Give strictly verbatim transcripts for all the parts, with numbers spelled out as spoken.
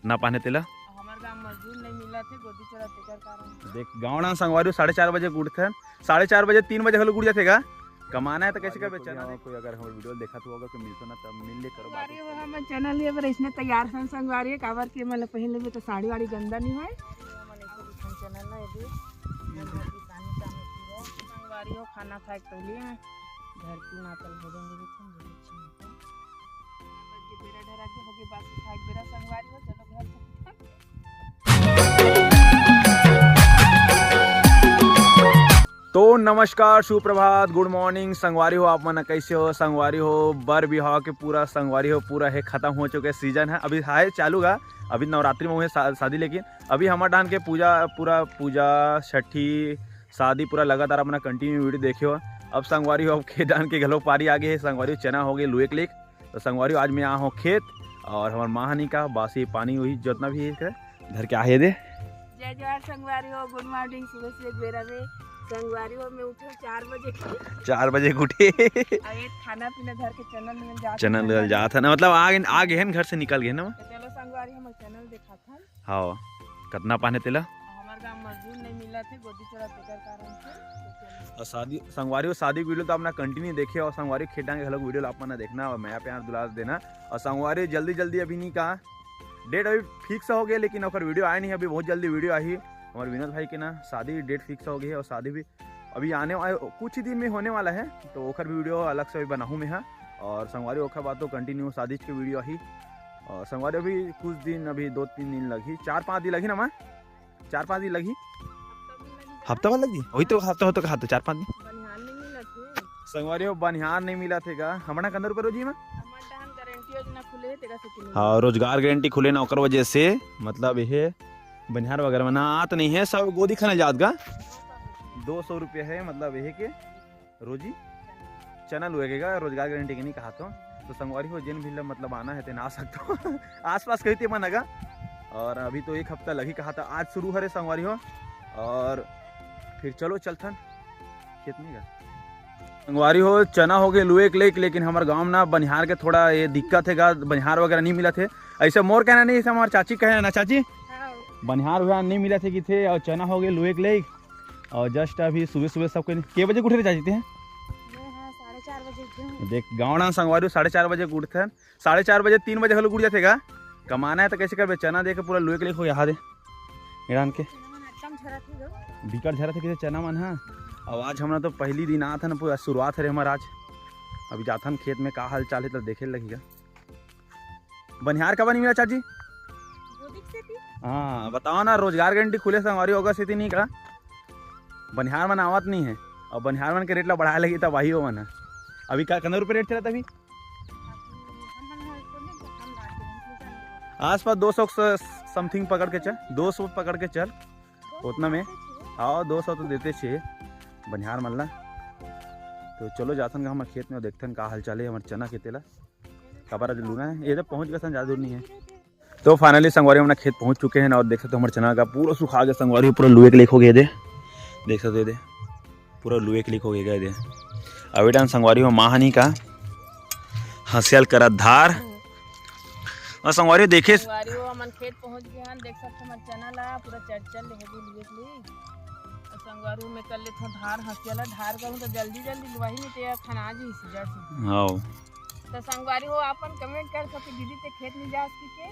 ना पाने तेला। हमर गांव मजदूर नहीं मिलत हे, गोदी चोरा तेकर कारण। देख, गांव ना संगवारी हो, साढ़े चार बजे के उठथन, साढ़े चार बजे, तीन बजे घलो उठ जाथे गा। कमाना है तो कैसे करबे? चना दे। कोई अगर हमर वीडियो देखत होगा तो मिलतो ना, तब मिल ले करो बात। संगवारी हो, हमन चना लिए बर इसने तैयार सन संगवारी हो, काबर के मतलब पहले में तो साड़ी वाड़ी गंदा नहीं होय। हमन ऐसे बिछन चना ना ये भी, हम घर की पानी का में पी रहे। संगवारी हो, खाना खाए के पहले हैं, घर की मातल भोजन दे देते हैं, बहुत अच्छा होता है। बज के बेरा डरा के हो गए, बासी खाए के बेरा संगवारी हो, चलो घर से। तो नमस्कार, सुप्रभात, गुड मॉर्निंग संगवारी हो, आप मन कैसे हो संगवारी हो? बर बिहाव के पूरा संगवारी हो, पूरा हे खत्म हो चुके, सीजन है अभी हाय चालू गा, अभी नवरात्रि में हुए शा-, शादी, लेकिन अभी हमर डाहन के पूजा, पूरा पूजा, छठी, शादी पूरा लगातार अपना कंटिन्यू वीडियो देखे हो। अब संगवारी हो, अब खेत डाहन के घलो पारी आगे है संगवारी हो, चना हो गए लुए के लेक। तो संगवारी हो, आज मैं आ हो खेत और हमर माँ हनी का बासी पानी वही जितना भी है धर के आहे दे। जय जोहार संगवारी हो, गुड मॉर्निंग। सुबह सुबह बेरा में संगवारी हो, मैं उठे चार बजे। चार बजे के उठे। और ये खाना पीना धर के चना लेवल जात चना हन। लेवल जात है ना, मतलब आ गए, आ गए हैं घर से निकल गए ना। तो चलो संगवारी, हम चना दिखात हन। हाँ, कितना पाने तेला? हमर गांव मजदूर नहीं मिलत हे, गोदी चोरा तेकर कारण से। तो चलो। और शादी संगवारी हो, शादी वीडियो तो अपना कंटिन्यू देखे और संगवारी खेत डाहन के घलो वीडियो ला अपना देखना और मया प्यार दुलार देना। और संगवारी जल्दी जल्दी अभी नहीं कहा, डेट अभी फिक्स हो गया, लेकिन ओकर वीडियो आए नहीं, अभी बहुत जल्दी वीडियो आही। हमारे विनोद भाई के ना शादी डेट फिक्स हो गई है और शादी भी अभी आने वाले कुछ ही दिन में होने वाला है, तो ओकर भी वीडियो अलग से अभी बनाहूँ मैं, हाँ। और संगवारी ओकर बाद तो कंटिन्यू शादी के वीडियो आही। और संगवारी अभी कुछ दिन, अभी दो तीन दिन लगही, चार पाँच दिन लगही ना माँ, चार पाँच दिन लगही। हफ्ता भर लगी, वही तो हफ्ता होता कहा तो चार पाँच दिन। बनिहार नहीं मिलत हे। संगवारी हो, बनिहार नहीं मिलत हे गा। हमर ना कंदर पर रोजी में? हमर डाहन गारंटी योजना खुले हे, तेरा से किने। हाँ, रोजगार गारंटी खुले ना, ओकर वजह से मतलब ये बनिहार वगैरह में ना आत नहीं है, सब गोदी खाने जात गा। दो सौ रुपया है मतलब ये के रोजी। चना लुए के गा, रोजगार गारंटी के नहीं कहा तो। तो संगवारी हो, जेन भी ला मतलब आना है तेन आ सकता हो। आसपास कहीं ते मन अगा। और अभी तो एक हफ्ता लगी कहा था, आज शुरू हरे संगवारी हो। और फिर चलो चलथन खेत में गा। संगवारी हो, चना हो गए लुए के लेक, लेकिन हमारे गांव ना बनिहार के थोड़ा ये दिक्कत है गा, बनिहार वगैरह नहीं मिलत हे। ऐसे मोर कहना नहीं, ऐसे हमारे चाची कहे ना, चाची? हाँ। बनिहार उहार नहीं मिलत हे कि थे, और चना हो गए लुए के लेक। और जस्ट अभी सुबह सुबह सबके के बजे उठे रहे चाची थे? मैं हाँ, साढ़े चार बजे उठे हूँ। देख, गाँव ना संगवारी हो, साढ़े चार बजे उठथन, साढ़े चार बजे, तीन बजे घलो उठ जाथे गा। कमाना है तो कैसे करबे? चना दे के पूरा लुए के लेक हो यहाँ दे। ईरान के चना मन एकदम झरत हे गो। बिकट झरत हे किसे चना मन, हाँ। और आज हमरा तो पहली दिन आत है ना, पूरा शुरुआत हरे हमार आज। अभी जाथन खेत में का हाल चाल है तो देखे लगेगा। बनिहार का बनी मिला चाची? गोदी के सेती? हाँ, बताओ ना, रोजगार गारंटी खुले संगवारी होगा सेती नहीं का? बनिहार मन आवत नहीं है, और बनिहार मन के रेट ला बढ़ाए लगी तब वही हो मन है। अभी का, कितना रुपये रेट चलत अभी? आसपास दो सौ समथिंग पकड़ के चल, दो सौ पकड़ के चल, उतना में। हाँ, दो सौ तो देते छे बनिहार मन ला। तो चलो जाथन का हमर खेत में, देखथन का हाल चाल है हमर चना के तेला। काबर आज लूना है, ये तो पहुँच गए सन, ज़्यादा दूर नहीं है। तो फाइनली संगवारी हमन खेत पहुंच चुके हैं और देख सकते हो हमर चना का पूरा सुखा गया संगवारी, पूरा लुए के लेक हो गए दे। देख सकते हो दे, पूरा लुए के लेक हो गए दे। अभी टाइम संगवारी हो माहनी का हंसियल करत धार। और संगवारी देखे संगवारी हो हमन खेत पहुंच गए हैं, देख सकते हो हमर चना ला पूरा चरचर ले हेबे लुए के लेक। और संगवारी हो मैं कर लेथों धार हंसियल ला, धार करूँ तो जल्दी जल्दी लुआही नहीं तो खना जी जड़ से। हाँ। तो संगवारी हो, आपन कमेंट कर सकते, "दीदी, ते खेत नहीं जास की के?"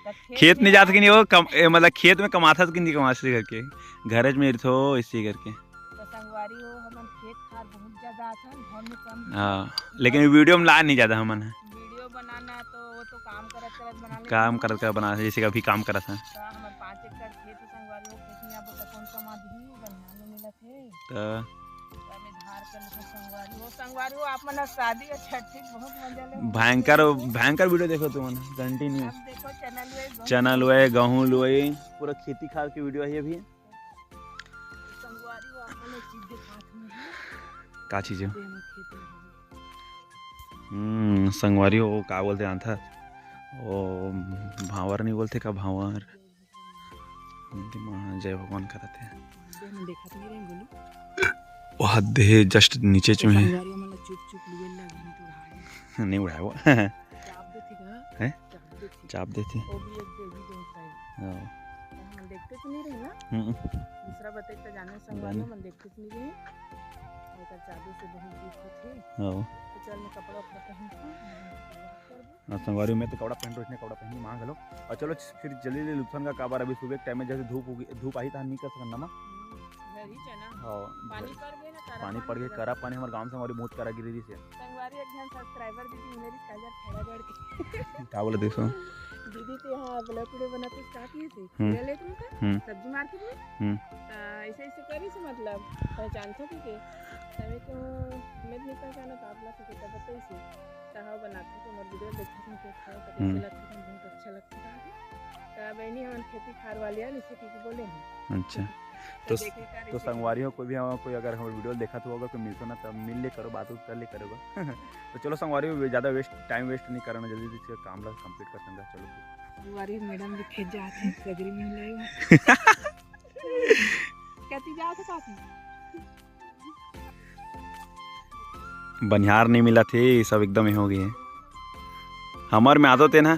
तो खेत खेत नहीं जात की नहीं हो, कम, ए, मतलब, खेत में कमाथस कि नहीं कमाथस करके, घरज में रहिथो, इसी करके। तो संगवारी हो, हमन खेत खार बहुत ज्यादा आथन, घर में कम। हाँ, लेकिन वीडियो में ला नहीं ज्यादा हमन है। वीडियो बनाना तो वो तो काम करत करत बना लेते काम हैं। करत करत बना, जैसे कि अभी काम करत हैं। तो हमारे पाँच एकड़ खेत है संगवारी हो, खेत में आप बता कौन कमा दी, बढ़िया नहीं मिलत हे। तो तमे धार कर लेथो संगवारी हो, संगवारी हो, आप मन शादी और छठ के बहुत मजा ले। भयंकर, भयंगर वीडियो देखो तुमन, कंटिन्यू। अब देखो चैनल में चैनल हुए, गहूं लुए, पूरा खेती खार के वीडियो है अभी। संगवारी हो, आप मन एक चीज दिखात हूँ। का चीज है? ये मत खेती में। हम्म, संगवारी हो, का बोलते आंथा? ओ, भांवर नहीं बोलते का, भांवर? बोलते, "माँ, जय भगवान" करत है। देख, मैं देखत नहीं रही, बोलू। वो हद है, जस्ट नीचे चो है। संगवारी हो, मतलब, चुप, चुप, लुए लगी, नहीं तो उड़ाए। नहीं उड़ाए वो। चाप देती का? हैं? चाप देती। चाप देती। वो भी एक देवी देवता। हाँ। हमन देखते तो नहीं रहे ना। हम्म। दूसरा बताई तो जाने संगवारी जाने। हमन देखते तो नहीं रहे। ओकर चाबी से बहुत दुख होथे। हाँ। तो चल मैं कपड़ा उपड़ा पहनथंव, बात करबो। हाँ, संगवारी, मैं तो कपड़ा पहन रहे, इसने कपड़ा पहनी माँ घलो। और चलो फिर जल्दी जल्दी लुथन का काबर, अभी सुबह के टाइम में जैसे धूप होगी, धूप आही तहाँ नहीं कर सकन ना माँ। हम्म, घर ही चना। हाँ, पानी पड़ गए ना, करा पानी पानी पड़ गए, पूरा। करा पानी हमारे गाँव संगवारी बहुत करा गिरी से। संगवारी एक जन सब्सक्राइबर दीदी मेरी काजर खड़ा गड़ के। का बोले देखो? दीदी ते हाँ ब्लॉग वीडियो बनाते का किए थे? हम्म। ले ले तुमका? हम्म। सब्जी मार्केट में? हम्म। आ, ऐसे ऐसे करी से मतलब पहचान थो के? तभी तो मैं नहीं पहचाना तो आप लोग के तो बताई से। कहाँ बनाते तो मोर वीडियो देखते थे, खाओ तो हम्म। कैसे लगता था, बहुत अच्छा लगता था। तो बहनी हमन खेती खार वाले हैं, इसे की बोले हैं। अच्छा। तो तो देखे का तो रेसिपी। संगवारी हो, कोई भी हो, कोई अगर हमर वीडियो देखत हो, अगर कोई मिलतो ना, तब मिल ले करो, बात उत कर ले करो। तो चलो संगवारी हो, ज़्यादा वेस्ट, टाइम वेस्ट नहीं करना, जल्दी जल्दी से काम ला कंप्लीट कर संगा। चलो। संगवारी मैडम भी खेत जात है, सगरी महिला ही। कहती जात है काकी। बनिहार नहीं मिलत हे, सब एकदम ही हो गए। हमर में आदत है ना,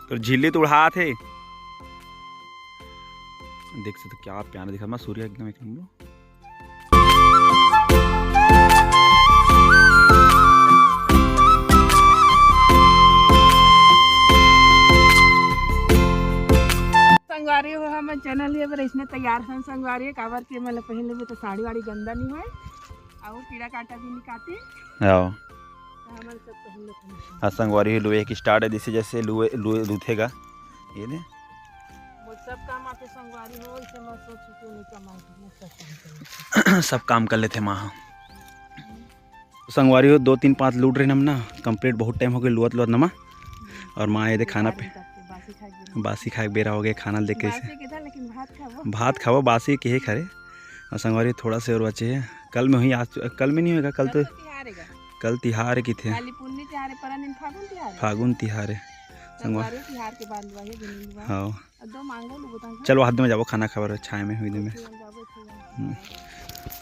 तो झिल्ली तो उड़ात हे। देख सकते क्या प्यारा दिखा मैं सूर्य एकदम एक नंबर। संगवारी हो, हमर चैनल ये बर इसने तैयार हन संगवारी, काबर के मतलब पहले भी तो साड़ी वाड़ी गंदा नहीं होए, और कीड़ा काटा भी नहीं काटे। आओ। तो हमन सब पहन लेते हैं। हाँ, संगवारी हो, लुए के स्टार्ट है, जैसे जैसे लुए, लुए लूथेगा, ये दे। वो सब काम आते संगवारी हो, इसे मैं सोचू क्यों नहीं कमाई, मैं सब काम कर लेते हैं। सब काम कर लेते माँ। तो संगवारी हो, दो तीन पाँच लूट रहे हम ना, कंप्लीट बहुत टाइम हो गए लुअत लुअत नमा। और माँ ये दे खाना पे, बासी खाए के बेरा हो गए, खाना देखे से। बासी के था, लेकिन भात खाबो। भात खाबो, बासी के है खरे। और संगवारी थोड़ा से और बचे है, कल में हुई, आज कल में नहीं होगा, कल तो कल तो तिहार है। कल तिहार है किथे? काली पुन्नी तिहार है, परन दिन फागुन तिहार है। फागुन तिहार है। संगवा- संगवारी तिहार के बाद हुआ है, बिनिंदुआ। हाँ। अब दो मांगो, लो बताऊं। चलो, हाथ में जाबो, खाना खाबर, छाया में हुई दे में। ठीक है, जाबो, ठीक है। हम्म।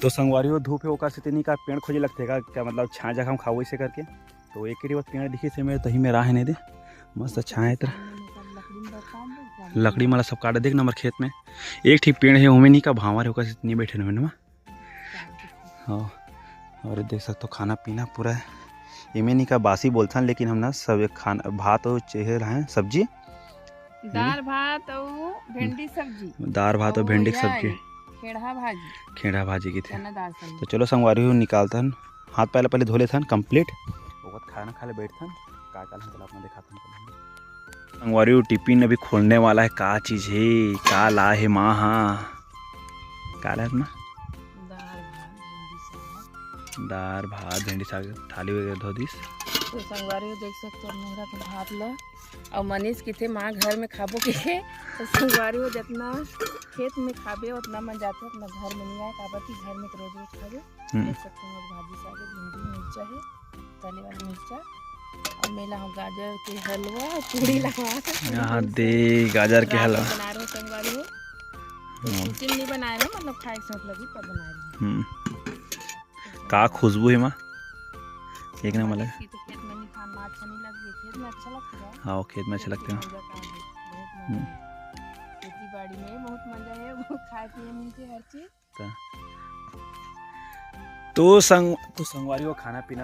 तो संगवारी हो, धूप है, ओकर से तेनी का पेड़ खोजे लगते का, क्या मतलब, छाया जगह हम खाओ इसे करके। तो एक ही बात पेड़ दिखी से मेरे तही में राह नहीं दे, मस्त छाया है तेरा। लकड़ी में बरसात में लकड़ी माला सब काटे, देख नंबर खेत में एक ठीक पेड़ है, ओमे नहीं का भावर है, ओकर से नहीं बैठे ना। हाँ, और देख सकते हो खाना पीना पूरा है। एमे नहीं का बासी बोलथन, लेकिन हम ना सब एक खाना, भात और चेहर है सब्जी। दार भात और भेंडी सब्जी। दार भात और और भेंडी या सब्जी। खेड़हा भाजी। खेड़हा भाजी की थे। चना दार सब्जी। तो चलो संगवारी हो निकालथन, हाथ पहले पहले धो लेथन कंप्लीट, ओकर खाना खा ले बैठथन, का का हम अपना दिखाथन। संगवारी हो टिफिन अभी खोलने वाला है, का चीज है, का ला है माँ, हाँ, का ला है ना? दार भात, भेंडी साग। दार भात, भेंडी साग, थाली वगैरह धो दिस। तो संगवारी हो देख सकते हो, मेरा तो भात ला। और मनीष किथे माँ घर में खाबो के, तो संगवारी हो जितना खेत में खाबे उतना मन जाथे, अपना घर में नहीं आए, काबर कि घर में तो रोज रोज खाबे। हम्म। देख सकते हो, भाजी साग है, भिंडी, मिर्चा है, तले वाली मिर्चा, और मेला हो गाजर के हलवा, पूड़ी लगा। यहाँ दे गाजर के रात हलवा। बना रहे हो संगवारी हो। तो हम्म। कुकिंग नहीं बनाए रहे, मतलब खाए के शौक लगी तब बना रही हूँ। हम्म। का खुशबू है माँ, एक नंबर लगे। इसकी तो खेत में नहीं खाना अच्छा नहीं लगती, खेत में अच्छा लगता है। हाँ, वो खेत में अच्छा लगता है। मजा का है, बहुत मजा हम्म। है। खेती बाड़ी में बहुत मजा है, वो खाए पिए मिलते हर चीज। त-, तो संग-, तो संगवारी हो खाना पीना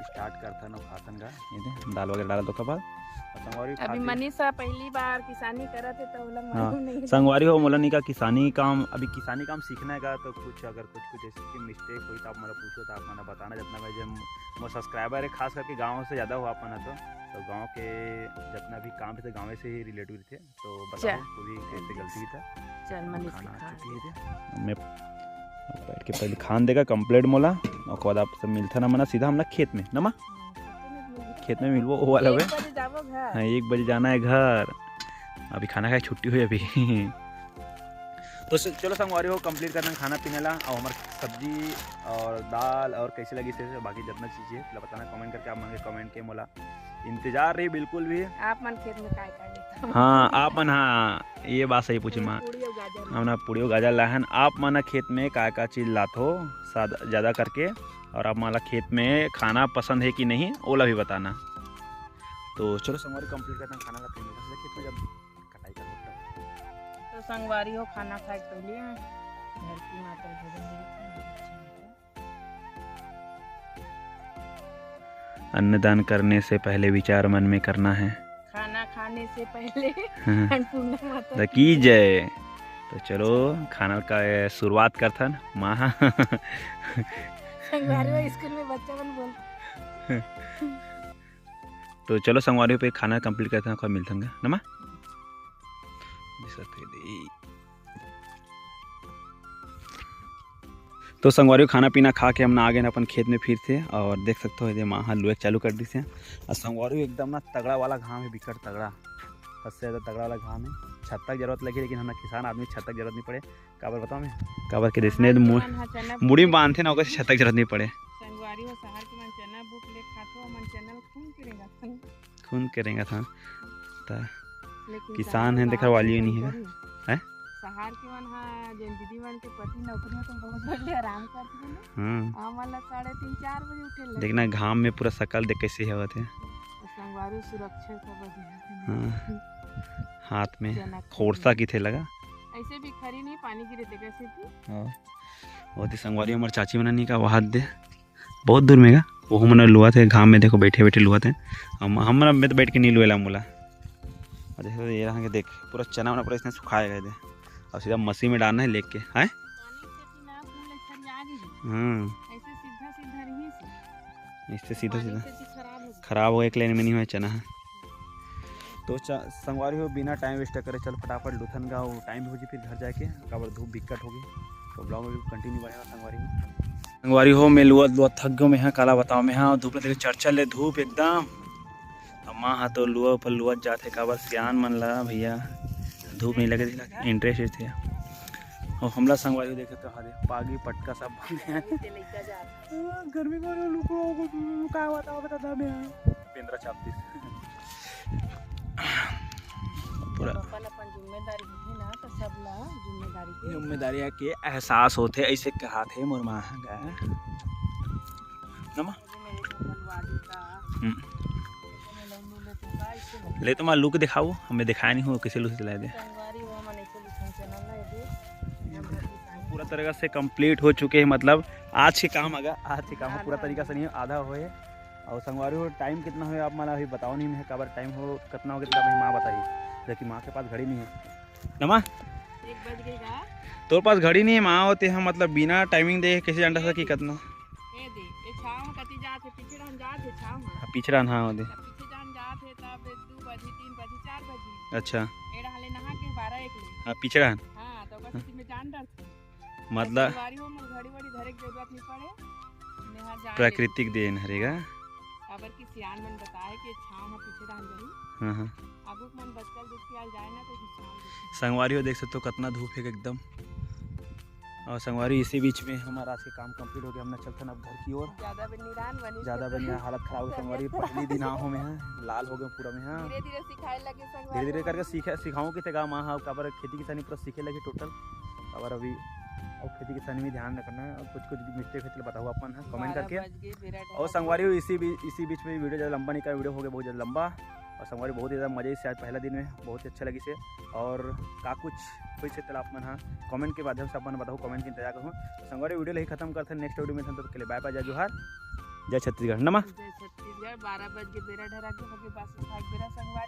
स्टार्ट करथन और खाथन गा। ये दे, दाल वगैरह डाला तो का बाद। और संगवारी हो अभी खाते मनीषा पहली बार किसानी करत है, तो ओला हाँ, मालूम नहीं है। संगवारी हो, मोला नहीं का किसानी काम, अभी किसानी काम सीखना है का, तो कुछ अगर कुछ, कुछ जैसे कि मिस्टेक होई, तो आप मोला पूछो, तो आप मोला बताना, जितना मैं जे मोर सब्सक्राइबर है, खास करके गाँव से ज़्यादा हो आप मन ह तो, तो गाँव के जितना भी काम है, तो गाँव से ही रिलेटिव थे। तो बताओ, चल। पूरी कैसे गलती था? चल, मनीष खाना के खा चुकी है। मैं बैठ के पहले खान देगा कंप्लीट मोला, ओकर बाद आप सब मिलता ना मना सीधा हमला खेत में, नमा? हाँ, खेत में मिलबो। खेत में मिलबो, वो वाला एक बजे जाबो घर। हाँ, एक बजे जाना है घर। अभी खाना खाए छुट्टी हुई अभी। तो स-, चलो संगवारी हो, कंप्लीट करना खाना पीने ला, और हमारे सब्जी और दाल और कैसे लगी से, बाकी जितना चीज़ है, मतलब बताना कमेंट करके, आप मन के कमेंट के मोला इंतजार रही बिल्कुल भी। आप मन खेत में काय काय लेता? हाँ, आप मन, हाँ, ये बात सही पूछी माँ। पूड़ी और गाजर। हमन पूड़ी और गाजर लाहन। आप मन खेत में का का चीज लाथो साद-, ज्यादा करके, और आप मन ला खेत में खाना पसंद है कि नहीं, ओला भी बताना। तो चलो संगवारी, कंप्लीट करते हैं खाना ला, फिर मिलते हैं खेत में जब कटाई करबो तब। तो संगवारी हो, खाना खाए के पहले धरती माता भोजन दे देते हैं। अन्नदान करने से पहले विचार मन में करना है। खाना खाने से पहले हाँ। अन्नपूर्णा माता दा की जय। तो चलो, खाना का शुरुआत करथन। माँ संगवारी हो, स्कूल में बच्चा मन बोल। तो चलो संगवारी हो, फिर खाना कंप्लीट करथन, फिर मिलथन गा, नमा? तो संगवारी हो, खाना पीना खा के हमन आ गए अपन खेत में फिर से। और देख सकते हो, ये माँ ह लुए के चालू कर दिस हे। और संगवारी हो, एकदम ना तगड़ा वाला घाम है, बिकट तगड़ा, हद से ज्यादा तगड़ा वाला घाम है। छत्ता के जरूरत लगी, लेकिन हमन किसान आदमी, छत्ता के जरूरत नहीं पड़े। काबर बताओ मैं, काबर के जैसने शहर के मु-, मन ह चना मुड़ी में बांधथे ना, ओकर से छत्ता के जरूरत नहीं पड़े। संगवारी हो, शहर के मन चना बूट ले खाथो, मन चना ल खून के रेंगत हन। खून के रेंगत हन। त लेकिन किसान शहर है, के देखा बात वाली तो नहीं है। कोई करी। हैं? शहर के मन हा जेन दीदी मन के पति नौकरी में तो बहुत बड़े आराम करथे ना। हम्म। हमन ला साढ़े तीन, चार बजे उठे लगे। देखना घाम में पूरा शकल देख कैसे होवत है। और संगवारी सुरक्षा का वजह से हाँ। हाथ में चना खोरसा की थे लगा। ऐसे भी खरी नहीं, पानी गिरे थे कैसे थी। हाँ। वो थी संगवारी हमर चाची मन नहीं का वहाद दे। बहुत दूर में गा, वो हमन लुआत है घाम में, देखो बैठे बैठे लुआत है। हम, हमन में तो बैठ के नहीं लुएला मोला। और देखो ये रहा के देख, पूरा चना वना पूरा इसने सुखाए गए थे। अब सीधा मशीन में डालना है लेके, हैं? पानी से बिना फूल छरिया गई। हम्म। ऐसे सीधा सीधा रही से। इससे सीधा पानी सीधा से भी खराब हो गई। खराब हो, एक लाइन में नहीं हुआ चना है। तो च-, संगवारी हो, बिना टाइम वेस्ट करे चल फटाफट लुथन गा, वो टाइम भी हो जी फिर घर जाके, काबर धूप बिकट होगी। तो ब्लॉग में भी कंटिन्यू बने रहो संगवारी हो। संगवारी हो, मैं लुआ लुआ थक गयो, मैं हाँ काला बताओ, मैं हाँ धूप में देखे चरचर ले धूप एकदम। अब माँ हा तो लुआ ऊपर लुआ जात है, काबर सियान मन ला भैया धूप नहीं लगे दिला, इंटरेस्ट थे। और हमला संगवारी हो देखे तो हरे पागी पटका सब बंधे हैं। गर्मी में लुको लुका हुआ था, बता था मैं। पेंद्रा चाप दिस। पूरा अपन अपन जिम्मेदारी होथे ना, तो सब ला जिम्मेदारी के जिम्मेदारी के एहसास होथे, ऐसे कहा थे मोर माँ ह गा। नमा? हम्म। ले तो माँ लुक दिखाओ, हमें दिखाया नहीं हो, कैसे लुक दिला दे। पूरा तरीका से कंप्लीट हो चुके हैं, मतलब आज के काम अगर आज के काम पूरा तरीका से नहीं है, आधा होए। और संगवारी हो, टाइम कितना होए आप मला अभी बताओ नहीं, मैं काबर टाइम हो कितना हो गया, तब मैं माँ बताही, लेकिन माँ के पास घड़ी नहीं है। नमा? एक बज गई का? तोर पास घड़ी नहीं है, माँ होते हम मतलब बिना टाइमिंग दे कैसे जानता था कि कितना? ए दे, ए छाव कति जात है, पीछे रहन जात है छाव में। हाँ, पीछे रहन, हाँ, दे। पीछे जान जात है तब दो बजी, तीन बजी, चार बजी। अच्छा। ए रहले नहा के बारह एक ले। हाँ, पीछे रहन। हाँ, तो बस इसी में जान डर। मतलब संगवारी हो, मोर घड़ी वड़ी धरे के जरूरत नहीं पड़े। मेहा जान प्राकृतिक देन हरे गा। काबर कि सियान मन बताए कि छाव ह पीछे डाल जाही। हाँ, हाँ। आगू के मन बचकल देख के आ जाए ना तो हिसाब देखे। संगवारी हो देख सकते हो कितना धूप है एकदम। और संगवारी इसी बीच में हमारा आज के काम कंप्लीट हो गया, हमने चलथन अब घर की ओर। ज्यादा बनिरान बनी ज्यादा बनिया हालत खराब हो संगवारी, पहली दिन आ हो मैं लाल हो गया पूरा मैं। हाँ, धीरे धीरे सिखाए लगे संगवारी धीरे धीरे हो। करके सीखे सिखाऊं कि तेगा माँ हाँ काबर खेती किसानी पूरा सीखे लगे टोटल। और अभी अब खेती किसानी में ध्यान रखना है। और कुछ कुछ मिस्टेक है चलो बताओ अपन हाँ कमेंट करके। और संगवारी हो इसी बीच इसी बीच में वीडियो ज़्यादा लंबा नहीं कर, वीडियो हो गया बहुत ज़्यादा लंबा। और संगवारी बहुत ही ज़्यादा मज़े से आज पहला दिन में बहुत ही अच्छा लगी से। और का कुछ कोई से तला आप मन हाँ कमेंट के माध्यम से अपन बताओ, कमेंट के इंतजार करूँ। तो संगवारी वीडियो ला ही खत्म करते हैं, नेक्स्ट वीडियो में तब तक के लिए बाय बाय, जय जोहार, जय छत्तीसगढ़। नमा? जय छत्तीसगढ़। बारह बज के बेरा ढरा के होगे, बस उठा के बेरा संगवारी।